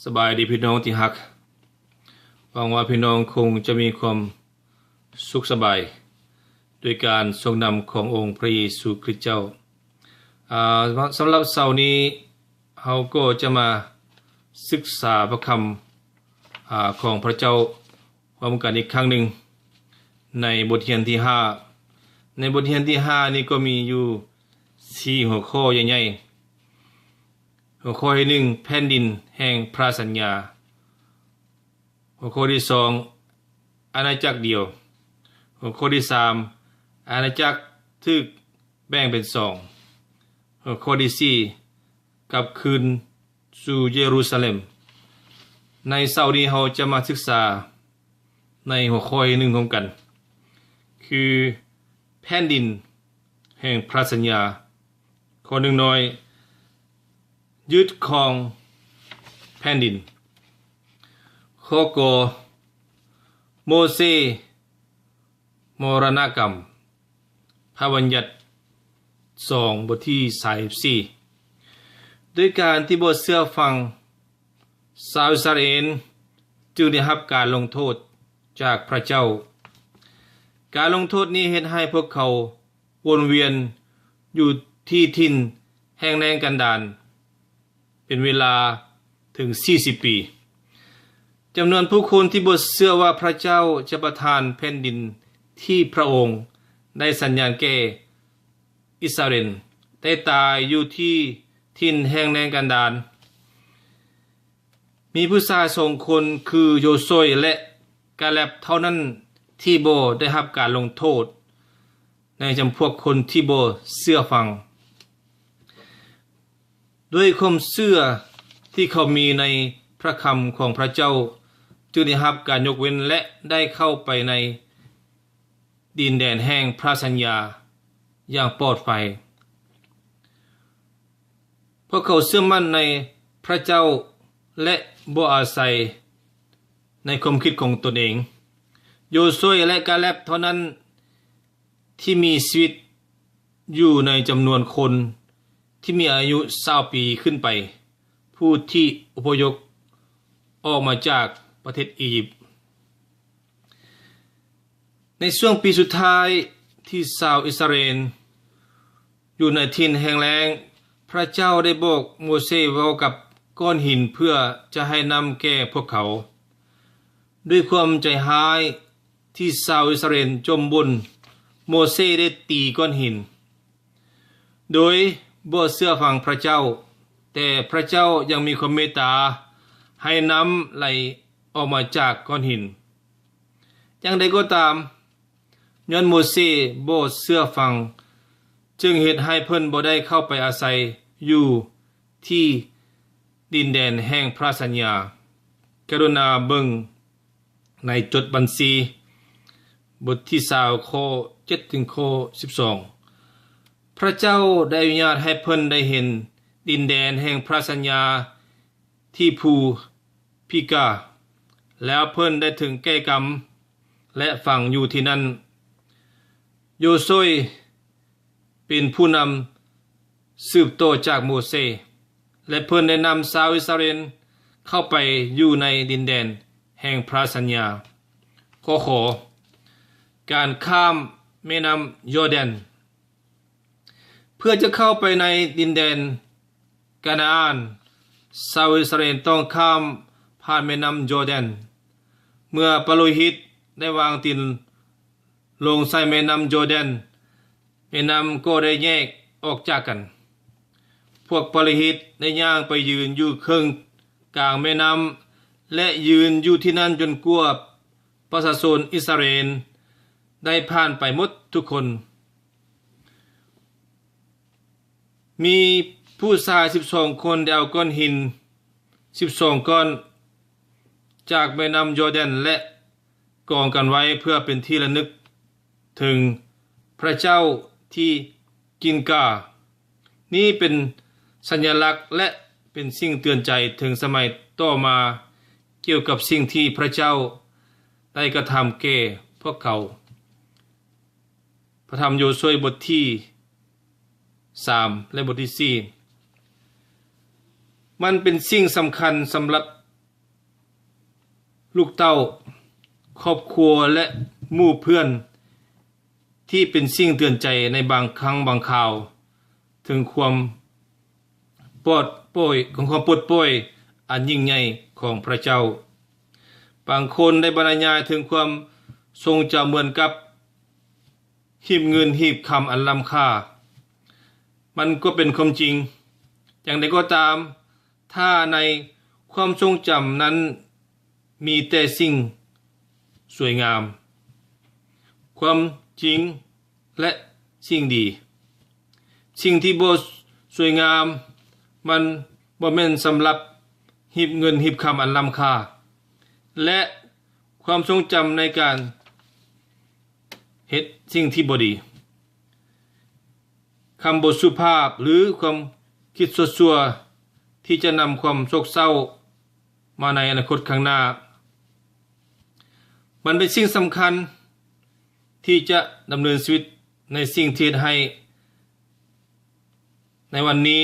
ສະບາຍດີພີ່ນ້ອງທີ່ຮັກ, ຫວັງວ່າພີ່ນ້ອງຄົງຈະມີຄວາມສຸກສະບາຍ ໂດຍການຊົງນຳຂອງອົງພະເຢຊູຄຣິດເຈົ້າ. ອາ ສຳລັບເຊົ້ານີ້ ເຮົາກໍຈະມາສຶກສາພະຄຳ ອາ ຂອງພະເຈົ້າ ພ້ອມກັນອີກຄັ້ງໜຶ່ງ ໃນບົດຮຽນທີຫ້າ. ໃນບົດຮຽນທີຫ້ານີ້ກໍມີຢູ່ສີ່ຫົວຂໍ້ໃຫຍ່ໆ. ຫົວຂໍ້ທີໜຶ່ງ ແຜ່ນດິນແຫ່ງພະສັນຍາ. ຫົວຂໍ້ທີສອງ ອານາຈັກດຽວ. ຫົວຂໍ້ທີສາມ ອານາຈັກຖືກແບ່ງເປັນສອງ. ຫົວຂໍ້ທີສີ່ ກັບຄືນສູ່ເຢຣູຊາເລັມ. ໃນເຊົ້ານີ້ເຮົາຈະມາສຶກສາໃນຫົວຂໍ້ທີໜຶ່ງຮ່ວມກັນ ຄື ແຜ່ນດິນແຫ່ງພະສັນຍາ. ຂໍ້ໜຶ່ງນ້ອຍ ຍຶດຄອງແຜ່ນດິນ. ຂໍ້ ກ ໂມເຊ ມໍລະນະກຳ ພະບັນຍັດສອງ ບົດທີສາມສິບສີ່. ດ້ວຍການທີ່ບໍ່ເຊື່ອຟັງ, ຊາວອິດສະຣາເອນຈຶ່ງໄດ້ຮັບການລົງໂທດຈາກພະເຈົ້າ. ການລົງໂທດນີ້ເຮັດໃຫ້ພວກເຂົາວົນວຽນຢູ່ທີ່ຖິ່ນແຫ້ງແລ້ງກັນດານ ເປັນເວລາເຖິງສີ່ສິບປີ. ຈຳນວນຜູ້ຄົນທີ່ບໍ່ເຊື່ອວ່າພະເຈົ້າຈະປະທານແຜ່ນດິນທີ່ພະອົງໄດ້ສັນຍາແກ່ອິດສະຣາເອນ ໄດ້ຕາຍຢູ່ທີ່ຖິ່ນແຫ້ງແລ້ງກັນດານ. ມີຜູ້ຊາຍສອງຄົນ ຄື ໂຢໂຊຍ ແລະ ກາແລັບ ເທົ່ານັ້ນທີ່ບໍ່ໄດ້ຮັບການລົງໂທດ ໃນຈຳພວກຄົນທີ່ບໍ່ເຊື່ອຟັງ. ດ້ວຍຄວາມເຊື່ອທີ່ເຂົາມີໃນພະຄຳຂອງພະເຈົ້າ ຈຶ່ງໄດ້ຮັບການຍົກເວັ້ນ ແລະ ໄດ້ເຂົ້າໄປໃນດິນແດນແຫ່ງພະສັນຍາຢ່າງປອດໄພ. ພວກເຂົາເຊື່ອໝັ້ນໃນພະເຈົ້າ ແລະ ບໍ່ອາໄສໃນຄວາມຄິດຂອງຕົນເອງ. ໂຢໂຊຍ ແລະ ກາແລັບ ເທົ່ານັ້ນ ທີ່ມີຊີວິດຢູ່ໃນຈຳນວນຄົນທີ່ມີອາຍຸຊາວປີຂຶ້ນໄປ ຜູ້ທີ່ອົບພະຍົບອອກມາຈາກປະເທດອີຢິບ. ໃນຊ່ວງປີສຸດທ້າຍທີ່ຊາວອິດສະຣາເອນຢູ່ໃນຖິ່ນແຫ້ງແລ້ງ, ພະເຈົ້າໄດ້ບອກໂມເຊເວົ້າກັບກ້ອນຫີນເພື່ອຈະໃຫ້ນ້ຳແກ່ພວກເຂົາ. ດ້ວຍຄວາມໃຈຮ້າຍ ທີ່ຊາວອິດສະຣາເອນຈົ່ມບົ່ນ, ໂມເຊໄດ້ຕີກ້ອນຫີນ ໂດຍບໍ່ເຊື່ອຟັງພະເຈົ້າ, ແຕ່ພະເຈົ້າຍັງມີຄວາມເມດຕາ ໃຫ້ນ້ຳໄຫຼອອກມາຈາກກ້ອນຫີນ. ຢ່າງໃດກໍຕາມ, ຍ້ອນໂມເຊບໍ່ເຊື່ອຟັງ, ຈຶ່ງເຮັດໃຫ້ເພິ່ນບໍ່ໄດ້ເຂົ້າໄປອາໄສຢູ່ທີ່ດິນແດນແຫ່ງພະສັນຍາ. ກະລຸນາເບິ່ງ ໃນຈົດບັນຊີ ບົດທີຊາວ ຂໍ້ເຈັດ ເຖິງຂໍ້ສິບສອງ. ພະເຈົ້າໄດ້ອະນຸຍາດໃຫ້ເພິ່ນໄດ້ເຫັນດິນແດນແຫ່ງພະສັນຍາທີ່ພູພິກາ, ແລ້ວເພິ່ນໄດ້ເຖິງແກ່ກຳ ແລະ ຝັງຢູ່ທີ່ນັ້ນ. ໂຢໂຊຍ ເປັນຜູ້ນຳສືບຕໍ່ຈາກໂມເຊ ແລະ ເພິ່ນໄດ້ນຳຊາວອິດສະຣາເອນເຂົ້າໄປຢູ່ໃນດິນແດນແຫ່ງພະສັນຍາ. ຂໍ້ ຂໍ ການຂ້າມແມ່ນ້ຳຢໍແດນ. ເພື່ອຈະເຂົ້າໄປໃນດິນແດນ ການາອານ, ຊາວອິດສະຣາເອນຕ້ອງຂ້າມຜ່ານແມ່ນ້ຳຢໍແດນ. ເມື່ອປະໂລຫິດໄດ້ວາງຕີນລົງໃສ່ແມ່ນ້ຳຢໍແດນ, ແມ່ນ້ຳກໍໄດ້ແຍກອອກຈາກກັນ. ພວກປະໂລຫິດໄດ້ຍ່າງໄປຢືນຢູ່ເຄິ່ງກາງແມ່ນ້ຳ ແລະ ຢືນຢູ່ທີ່ນັ້ນຈົນກວ່າປະຊາຊົນອິດສະຣາເອນໄດ້ຜ່ານໄປໝົດທຸກຄົນ. ມີຜູ້ຊາຍສິບສອງຄົນໄດ້ເອົາກ້ອນຫີນສິບສອງກ້ອນຈາກແມ່ນ້ຳຢໍແດນ ແລະ ກອງກັນໄວ້ເພື່ອເປັນທີ່ລະນຶກເຖິງພະເຈົ້າທີ່ກິນກາ. ນີ້ເປັນສັນຍະລັກ ແລະ ເປັນສິ່ງເຕືອນໃຈເຖິງສະໄໝຕໍ່ມາ ກ່ຽວກັບສິ່ງທີ່ພະເຈົ້າໄດ້ກະທຳແກ່ພວກເຂົາ. ພະທຳໂຢໂຊຍ ບົດທີສາມ ແລະ ບົດທີສີ່. ມັນເປັນສິ່ງສຳຄັນສຳລັບ ລູກເຕົ້າ, ຄອບຄົວ ແລະ ໝູ່ເພື່ອນ ທີ່ເປັນສິ່ງເຕືອນໃຈໃນບາງຄັ້ງບາງຄາວ ເຖິງຄວາມປອດປ່ອຍ, ຂອງຄວາມປົດປ່ອຍອັນຍິ່ງໃຫຍ່ຂອງພຣະເຈົ້າ. ບາງຄົນໄດ້ບັນລະຍາຍເຖິງຄວາມຊົງຈຳເໝືອນກັບຫີບເງິນຫີບຄຳອັນລ້ຳຄ່າ. ມັນກໍເປັນຄວາມຈິງ. ຢ່າງໃດກໍຕາມ, ຖ້າໃນຄວາມຊົງຈຳນັ້ນມີແຕ່ສິ່ງສວຍງາມ, ຄວາມຈິງ ແລະ ສິ່ງດີ, ສິ່ງທີ່ບໍ່ສວຍງາມມັນບໍ່ແມ່ນສຳລັບຫີບເງິນຫີບຄຳອັນລ້ຳຄ່າ ແລະ ຄວາມຊົງຈຳໃນການເຮັດສິ່ງທີ່ບໍ່ດີ, ຄຳບໍ່ສຸພາບ ຫຼື ຄວາມຄິດຊົ່ວໆ ທີ່ຈະນຳຄວາມໂສກເສົ້າມາໃນອະນາຄົດຂ້າງໜ້າ. ມັນເປັນສິ່ງສຳຄັນທີ່ຈະດຳເນີນຊີວິດໃນສິ່ງທີ່ເຮັດໃຫ້ໃນວັນນີ້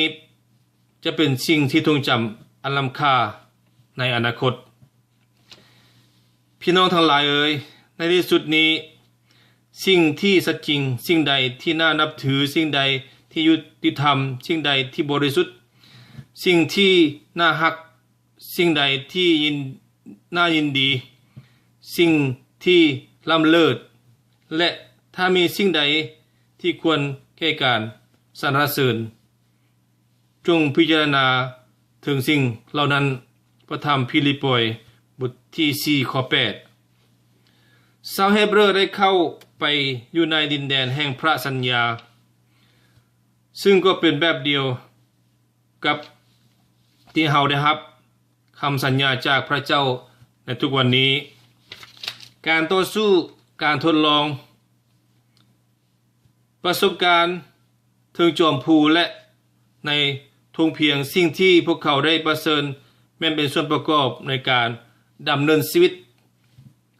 ຈະເປັນສິ່ງທີ່ຊົງຈຳອັນລ້ຳຄ່າໃນອະນາຄົດ. ພີ່ນ້ອງທັງຫຼາຍເອີຍ, ໃນທີ່ສຸດນີ້, ສິ່ງທີ່ສັດຈິງ, ສິ່ງໃດທີ່ໜ້ານັບຖື, ສິ່ງໃດທີ່ຍຸຕິທຳ, ສິ່ງໃດທີ່ບໍລິສຸດ, ສິ່ງທີ່ໜ້າຮັກ, ສິ່ງໃດທີ່ຍິນ, ໜ້າຍິນດີ, ສິ່ງທີ່ລ້ຳເລີດ, ແລະ ຖ້າມີສິ່ງໃດທີ່ຄວນແກ່ການສັນລະເສີນ, ຈົ່ງພິຈາລະນາເຖິງສິ່ງເຫຼົ່ານັ້ນ. ພະທຳຟີລິບປອຍ ບົດທີສີ່ ຂໍ້ແປດ. ຊາວເຮບເຣີໄດ້ເຂົ້າໄປຢູ່ໃນດິນແດນແຫ່ງພຣະສັນຍາ, ຊຶ່ງກໍເປັນແບບດຽວກັບທີ່ເຮົາໄດ້ຮັບຄຳສັນຍາຈາກພຣະເຈົ້າໃນທຸກວັນນີ້. ການຕໍ່ສູ້, ການທົດລອງ, ປະສົບການເທິງຈອມພູ ແລະ ໃນທົ່ງພຽງ, ສິ່ງທີ່ພວກເຂົາໄດ້ປະເຊີນແມ່ນເປັນສ່ວນປະກອບໃນການດຳເນີນຊີວິດ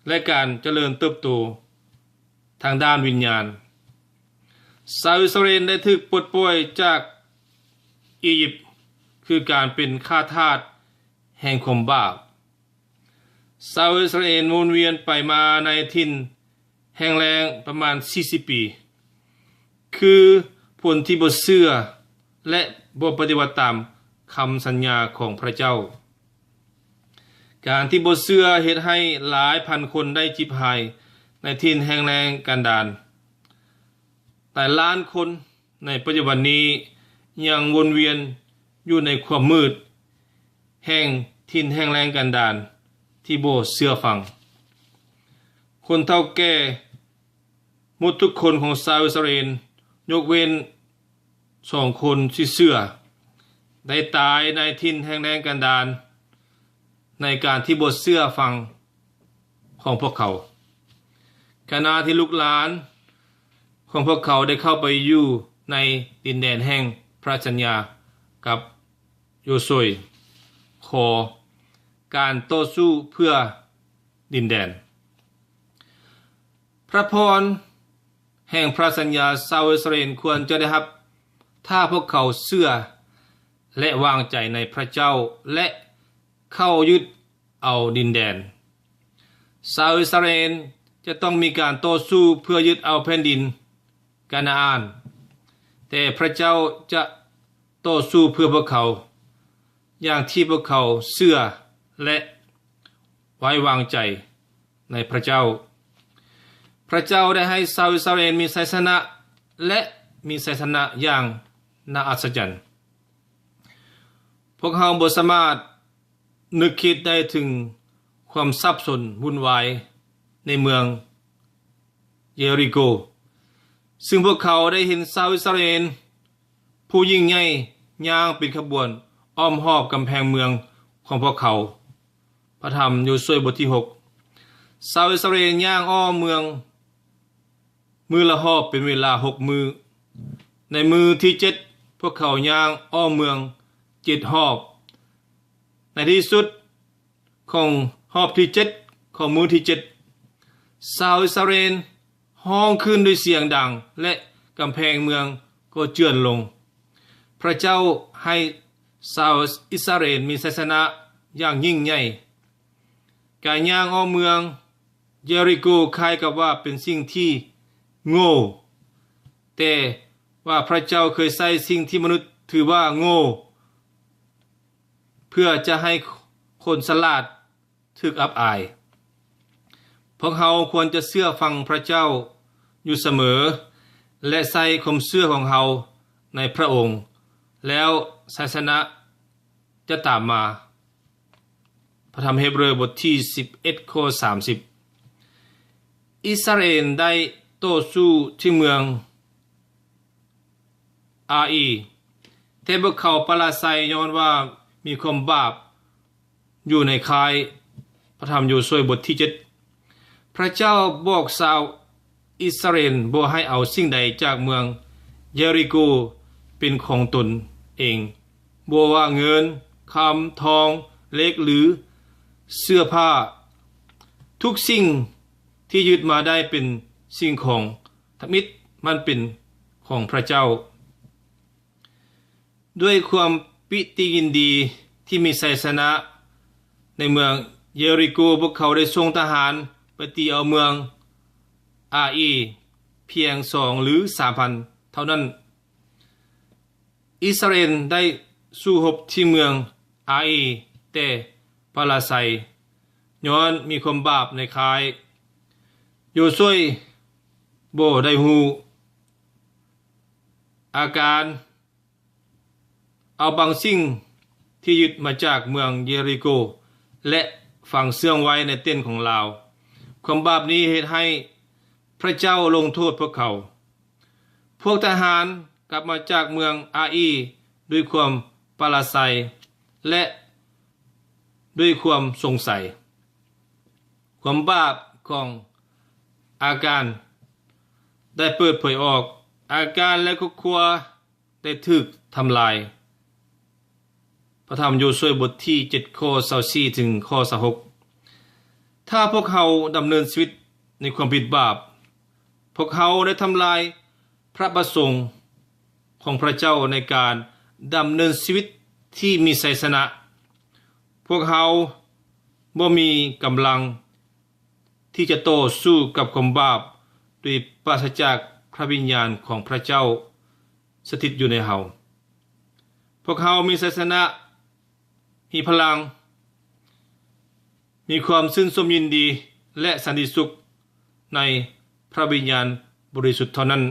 ແລະ ການຈະເລີນເຕີບໂຕທາງດ້ານວິນຍານ. ຊາວອິດສະຣາເອນໄດ້ຖືກປົດປ່ອຍຈາກອີຢິບ, ຄືການເປັນຂ້າທາດແຫ່ງຄວາມບາບ. ຊາວອິດສະຣາເອນວົນວຽນໄປມາໃນຖິ່ນແຫ້ງແລ້ງປະມານສີ່ສິບປີ, ຄືຄົນທີ່ບໍ່ເຊື່ອ ແລະ ບໍ່ປະຕິບັດຕາມຄຳສັນຍາຂອງພຣະເຈົ້າ. ການທີ່ບໍ່ເຊື່ອເຮັດໃຫ້ຫຼາຍພັນຄົນໄດ້ຈິບຫາຍໃນຖິ່ນແຫ້ງແລ້ງກັນດານ. ຫຼາຍລ້ານຄົນໃນປັດຈຸບັນນີ້ຍັງວົນວຽນຢູ່ໃນຄວາມມືດແຫ່ງຖິ່ນແຫ້ງແລ້ງກັນດານທີ່ບໍ່ເຊື່ອຟັງ. ຄົນເຖົ້າແກ່ໝົດທຸກຄົນຂອງຊາວອິດສະຣາເອນ, ຍົກເວັ້ນສອງຄົນທີ່ເຊື່ອ, ໄດ້ຕາຍໃນຖິ່ນແຫ້ງແລ້ງກັນດານໃນການທີ່ບໍ່ເຊື່ອຟັງຂອງພວກເຂົາ. ຂະນະທີ່ລູກຫຼານຂອງພວກເຂົາໄດ້ເຂົ້າໄປຢູ່ໃນດິນແດນແຫ່ງພຣະສັນຍາກັບໂຢໂຊຍ, ຂໍການຕໍ່ສູ້ເພື່ອດິນແດນ. ພຣະພອນແຫ່ງພຣະສັນຍາຊາວອິດສະຣາເອນຄວນຈະໄດ້ຮັບ ຖ້າພວກເຂົາເຊື່ອ ແລະ ວາງໃຈໃນພຣະເຈົ້າ ແລະ ເຂົ້າຍຶດເອົາດິນແດນ. ຊາວອິດສະຣາເອນຈະຕ້ອງມີການຕໍ່ສູ້ເພື່ອຍຶດເອົາແຜ່ນດິນການາອານ, ແຕ່ພຣະເຈົ້າຈະຕໍ່ສູ້ເພື່ອພວກເຂົາ ຢ່າງທີ່ພວກເຂົາເຊື່ອ ແລະ ໄວ້ວາງໃຈໃນພຣະເຈົ້າ. ພຣະເຈົ້າໄດ້ໃຫ້ຊາວອິດສະຣາເອນມີໄຊຊະນະ ແລະ ມີໄຊຊະນະຢ່າງໜ້າອັດສະຈັນ. ພວກເຮົາບໍ່ສາມາດນຶກຄິດໄດ້ເຖິງຄວາມສັບສົນວຸ່ນວາຍໃນເມືອງເຢຣິໂກ, ຊຶ່ງພວກເຂົາໄດ້ເຫັນຊາວອິດສະຣາເອນ ຜູ້ຍິ່ງໃຫຍ່ຍ່າງເປັນຂະບວນອ້ອມຮອບກຳແພງເມືອງຂອງພວກເຂົາ. ພະທຳໂຢໂຊຍ ບົດທີຫົກ. ຊາວອິດສະຣາເອນຍ່າງອ້ອມເມືອງມື້ລະຮອບເປັນເວລາຫົກມື້. ໃນມື້ທີເຈັດ ພວກເຂົາຍ່າງອ້ອມເມືອງເຈັດຮອບ. ໃນທີ່ສຸດຂອງຮອບທີເຈັດ ຂອງມື້ທີເຈັດ ຊາວອິດສະຣາເອນ ຮ້ອງຂຶ້ນດ້ວຍສຽງດັງ ແລະ ກຳແພງເມືອງກໍເຈື່ອນລົງ. ພຣະເຈົ້າໃຫ້ຊາວອິດສະຣາເອນມີໄຊຊະນະຢ່າງຍິ່ງໃຫຍ່. ການຍ່າງອ້ອມເມືອງເຢຣິໂກຄ້າຍກັບວ່າເປັນສິ່ງທີ່ໂງ່, ແຕ່ວ່າພຣະເຈົ້າເຄີຍໃຊ້ສິ່ງທີ່ມະນຸດຖືວ່າໂງ່ ເພື່ອຈະໃຫ້ຄົນສະຫຼາດຖືກອັບອາຍ. ພວກເຮົາຄວນຈະເຊື່ອຟັງພຣະເຈົ້າຢູ່ສະເໝີ ແລະ ໃສ່ຄວາມເຊື່ອຂອງເຮົາໃນພຣະອົງ, ແລ້ວໄຊຊະນະຈະຕາມມາ. ພຣະທຳເຮບເຣີບົດທີສິບເອັດ ຂໍ້ສາມສິບ. ອິດສະຣາເອນໄດ້ຕໍ່ສູ້ທີ່ເມືອງອາອີ, ແຕ່ພວກເຂົາປະລາໄຊຍ້ອນວ່າມີຄວາມບາບຢູ່ໃນຄ້າຍ. ພຣະທຳໂຢຊວຍບົດທີເຈັດ. ພຣະເຈົ້າບອກຊາວອິດສະຣາເອນບໍ່ໃຫ້ເອົາສິ່ງໃດຈາກເມືອງເຢຣິໂກເປັນຂອງຕົນເອງ, ບໍ່ວ່າເງິນ, ຄຳ, ທອງ, ເຫຼັກ ຫຼື ເສື້ອຜ້າ. ທຸກສິ່ງທີ່ຍຶດມາໄດ້ເປັນສິ່ງຂອງທຳອິດ, ມັນເປັນຂອງພຣະເຈົ້າ. ດ້ວຍຄວາມປີຕິຍິນດີທີ່ມີໄຊຊະນະໃນເມືອງເຢຣິໂກ, ພວກເຂົາໄດ້ສົ່ງທະຫານໄປຕີເອົາເມືອງອາອີພຽງສອງຫຼືສາມພັນເທົ່ານັ້ນ. ອິດສະຣາເອນໄດ້ສູ້ຮົບທີ່ເມືອງອາອີ, ແຕ່ປະລາໄຊຍ້ອນມີຄວາມບາບໃນຄ້າຍ. ໂຢຊວຍບໍ່ໄດ້ຮູ້ອາການ ເອົາບາງສິ່ງທີ່ຍຶດມາຈາກເມືອງເຢຣິໂກ ແລະ ຝັງເຊື່ອງໄວ້ໃນເຕັນຂອງລາວ. ຄວາມບາບນີ້ເຮັດໃຫ້ພຣະເຈົ້າລົງໂທດພວກເຂົາ. ພວກທະຫານກັບມາຈາກເມືອງອາອີດ້ວຍຄວາມປະລາໄຊ ແລະ ດ້ວຍຄວາມສົງໄສ. ຄວາມບາບຂອງອາການໄດ້ເປີດເຜີຍອອກ. ອາການ ແລະ ຄອບຄົວ ໄດ້ຖືກທຳລາຍ. ພຣະທຳໂຢຊວຍບົດທີເຈັດ ຂໍ້ຊາວສີ່ເຖິງຂໍ້ຊາວຫົກ. ຖ້າພວກເຮົາດຳເນີນຊີວິດໃນຄວາມຜິດບາບ, ພວກເຮົາໄດ້ທຳລາຍພຣະປະສົງຂອງພຣະເຈົ້າໃນການດຳເນີນຊີວິດທີ່ມີໄຊຊະນະ. ພວກເຮົາບໍ່ມີກຳລັງ ທີ່ຈະຕໍ່ສູ້ກັບຄວາມບາບໂດຍປາສະຈາກພຣະວິນຍານຂອງພຣະເຈົ້າສະຖິດຢູ່ໃນເຮົາ. ພວກເຮົາມີໄຊຊະນະ, ມີພະລັງ, ມີຄວາມຊື່ນຊົມຍິນດີ ແລະ ສັນຕິສຸກໃນພຣະວິນຍານບໍລິສຸດເທົ່ານັ້ນ.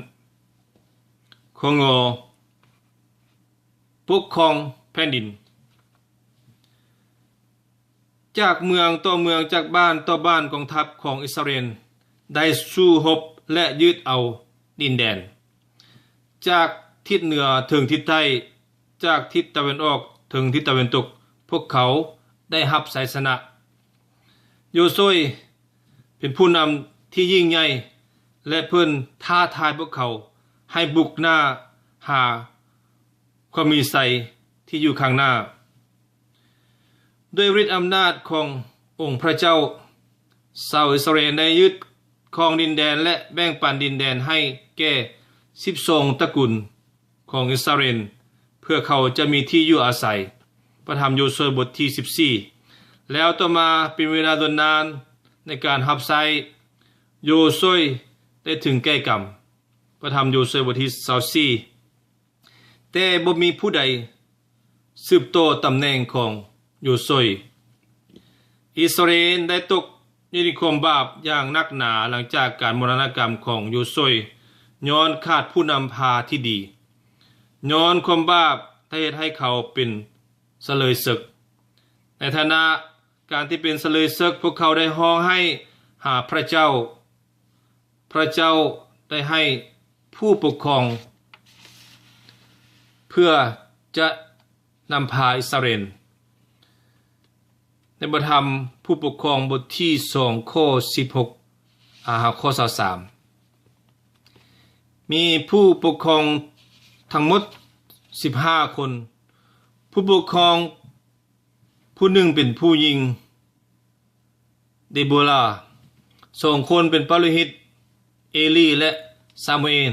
ຂໍ້ງໍ ປົກຄອງແຜ່ນດິນ. ຈາກເມືອງຕໍ່ເມືອງ, ຈາກບ້ານຕໍ່ບ້ານ, ກອງທັບຂອງອິດສະຣາເອນໄດ້ສູ້ຮົບ ແລະ ຍຶດເອົາດິນແດນ. ຈາກທິດເໜືອເຖິງທິດໃຕ້, ຈາກທິດຕາເວັນອອກເຖິງທິດຕາເວັນຕົກ, ພວກເຂົາໄດ້ຮັບໄຊຊະນະ. ໂຢຊວຍເປັນຜູ້ນຳທີ່ຍິ່ງໃຫຍ່ ແລະ ເພິ່ນທ້າທາຍພວກເຂົາໃຫ້ບຸກໜ້າຫາຄວາມມີໄຊທີ່ຢູ່ຂ້າງໜ້າ. ດ້ວຍລິດອຳນາດຂອງອົງພຣະເຈົ້າ, ຊາວອິດສະຣາເອນໄດ້ຍຶດຄອງດິນແດນ ແລະ ແບ່ງປັນດິນແດນໃຫ້ແກ່ສິບສອງຕະກຸນຂອງອິດສະຣາເອນ, ເພື່ອເຂົາຈະມີທີ່ຢູ່ອາໄສ. ພະທຳໂຢຊວຍບົດທີສິບສີ່. ແລ້ວຕໍ່ມາເປັນເວລາດົນນານໃນການຮັບໃຊ້, ໂຢຊວຍໄດ້ເຖິງແກ່ກຳ. ພະທຳໂຢຊວຍບົດທີຊາວສີ່. ແຕ່ບໍ່ມີຜູ້ໃດສືບຕໍ່ຕຳແໜ່ງຂອງໂຢຊວຍ. ອິດສະຣາເອນໄດ້ຕົກຢູ່ໃນຄວາມບາບຢ່າງໜັກໜາຫຼັງຈາກການມໍລະນະກຳຂອງໂຢຊວຍ, ຍ້ອນຂາດຜູ້ນຳພາທີ່ດີ. ຍ້ອນຄວາມບາບໄດ້ເຮັດໃຫ້ເຂົາເປັນສະເລີຍເສິກ. ໃນຖານະການທີ່ເປັນສະເລີຍເສິກ, ພວກເຂົາໄດ້ຮ້ອງໄຫ້ຫາພະເຈົ້າ. ພະເຈົ້າໄດ້ໃຫ້ຜູ້ປົກຄອງເພື່ອຈະນຳພາອິດສະຣາເອນ. ໃນພະທຳຜູ້ປົກຄອງບົດທີສອງ ຂໍ້ສິບຫົກ ຫາຂໍ້ຊາວສາມ. ມີຜູ້ປົກຄອງທັງໝົດສິບຫ້າຄົນ. ຜູ້ປົກຄອງຜູ້ໜຶ່ງເປັນຜູ້ຍິງ ເດໂບລາ, ສອງຄົນເປັນປະໂລຫິດ ເອລີ ແລະ ຊາມູເອນ,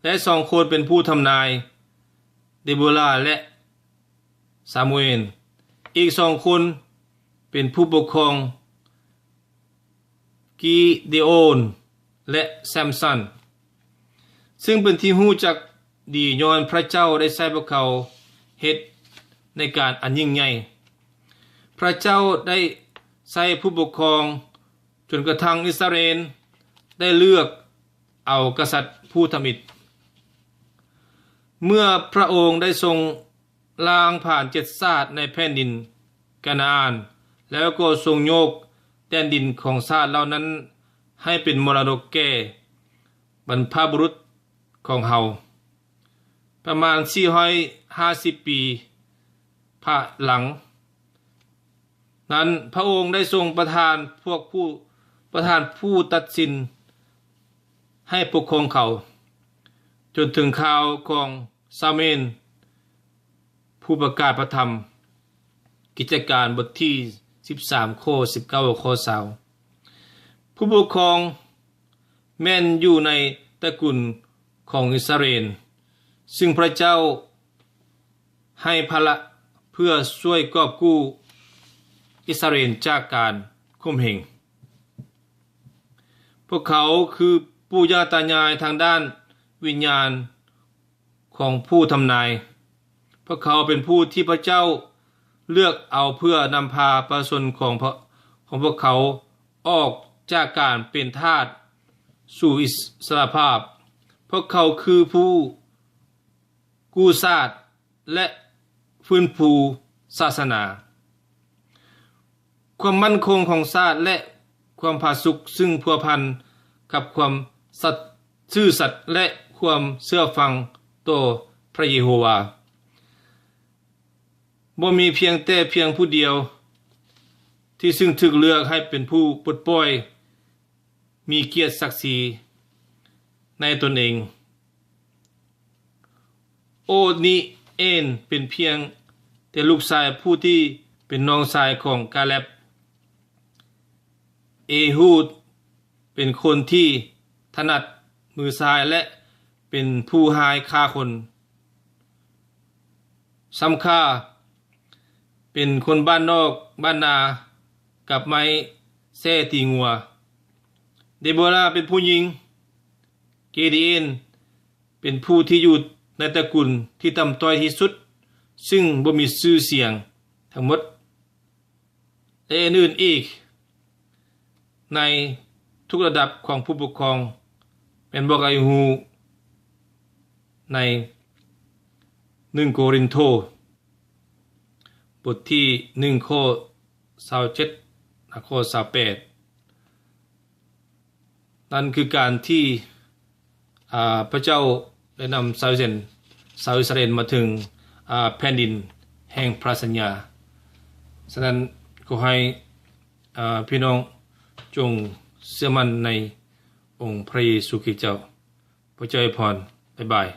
ແລະ ສອງຄົນເປັນຜູ້ທຳນາຍ ເດໂບລາ ແລະ ຊາມູເອນ, ອີກສອງຄົນເປັນຜູ້ປົກຄອງ ກິເດໂອນ ແລະ ແຊມສັນ, ຊຶ່ງເປັນທີ່ຮູ້ຈັກດີຍ້ອນພຣະເຈົ້າໄດ້ໃຊ້ພວກເຂົາເຮັດໃນການອັນຍິ່ງໃຫຍ່. ພຣະເຈົ້າໄດ້ໃຊ້ຜູ້ປົກຄອງຈົນກະທັ້ງອິດສະຣາເອນໄດ້ເລືອກເອົາກະສັດຜູ້ທຳອິດ. ເມື່ອພຣະອົງໄດ້ຊົງລ້າງຜານເຈັດຊາດໃນແຜ່ນດິນການາອານ, ແລ້ວກໍຊົງໂຍກແດນດິນຂອງຊາດເຫຼົ່ານັ້ນໃຫ້ເປັນມໍລະດົກແກ່ບັນພະບຸລຸດຂອງເຮົາ. ປະມານສີ່ຮ້ອຍຫ້າສິບປີພາຍຫຼັງນັ້ນ, ພຣະອົງໄດ້ຊົງປະທານພວກຜູ້, ປະທານຜູ້ຕັດສິນໃຫ້ປົກຄອງເຂົາ, ຈົນເຖິງຄາວຂອງຊາມວຽນ ຜູ້ປະກາດພຣະທຳ. ກິດຈະການບົດທີສິບສາມ ຂໍ້ສິບເກົ້າ ຂໍ້ຊາວ. ຜູ້ປົກຄອງແມ່ນຢູ່ໃນຕະກຸນຂອງອິດສະຣາເອນ, ຊຶ່ງພຣະເຈົ້າໃຫ້ພາລະເພື່ອຊ່ວຍກອບກູ້ອິດສະຣາເອນຈາກການຂົ່ມເຫງ. ພວກເຂົາຄືປູ່ຍ່າຕາຍາຍທາງດ້ານວິນຍານ ຂອງຜູ້ທຳນາຍ. ພວກເຂົາເປັນຜູ້ທີ່ພຣະເຈົ້າເລືອກເອົາເພື່ອນຳພາປະຊາຊົນຂອງພະ, ຂອງພວກເຂົາອອກຈາກການເປັນທາດສູ່ອິດສະຫຼະພາບ. ພວກເຂົາຄືຜູ້ກູ້ຊາດ ແລະ ຟື້ນຟູສາສະໜາ. ຄວາມໝັ້ນຄົງຂອງຊາດ ແລະ ຄວາມຜາສຸກຊຶ່ງພົວພັນກັບຄວາມສັດ, ຊື່ສັດ ແລະ ຄວາມເຊື່ອຟັງຕໍ່ພຣະເຢໂຮວາ. ບໍ່ມີພຽງແຕ່ພຽງຜູ້ດຽວທີ່ຊຶ່ງຖືກເລືອກໃຫ້ເປັນຜູ້ປົດປ່ອຍ, ມີກຽດສັກສີໃນຕົນເອງ. ໂອນີເອນເປັນພຽງແຕ່ລູກຊາຍຜູ້ທີ່ເປັນນ້ອງຊາຍຂອງກາແລັບ. ເອຫູດເປັນຄົນທີ່ຖະໜັດມືຊ້າຍ ແລະ ເປັນຜູ້ຮ້າຍຂ້າຄົນ. ຊຳຄາ ເປັນຄົນບ້ານນອກບ້ານນາກັບໄມ້ແສ້ຕີງົວ. ເດໂບລາເປັນຜູ້ຍິງ. ເກດີເອນເປັນຜູ້ທີ່ຢູ່ໃນຕະກຸນທີ່ຕ່ຳຕ້ອຍທີ່ສຸດ, ຊຶ່ງບໍ່ມີຊື່ສຽງທັງໝົດ. ແລະ ອື່ນໆອີກ ໃນທຸກລະດັບຂອງຜູ້ປົກຄອງ ແມ່ນບອກໃຫ້ຮູ້ໃນໜຶ່ງໂກລິນໂທ ບົດທີໜຶ່ງ ຂໍ້ຊາວເຈັດ ແລະ ຂໍ້ຊາວແປດ. ນັ້ນຄືການທີ່ ອາ ພະເຈົ້າໄດ້ນຳຊາວເຊນ, ຊາວອິດສະຣາເອນມາເຖິງ ອາ ແຜ່ນດິນແຫ່ງພະສັນຍາ. ສະນັ້ນ ຂໍໃຫ້ ອາ ພີ່ນ້ອງຈົ່ງເຊື່ອໝັ້ນໃນອົງພະເຢຊູຄຣິດເຈົ້າ. ພະເຈົ້າອວຍພອນ. ບາຍບາຍ.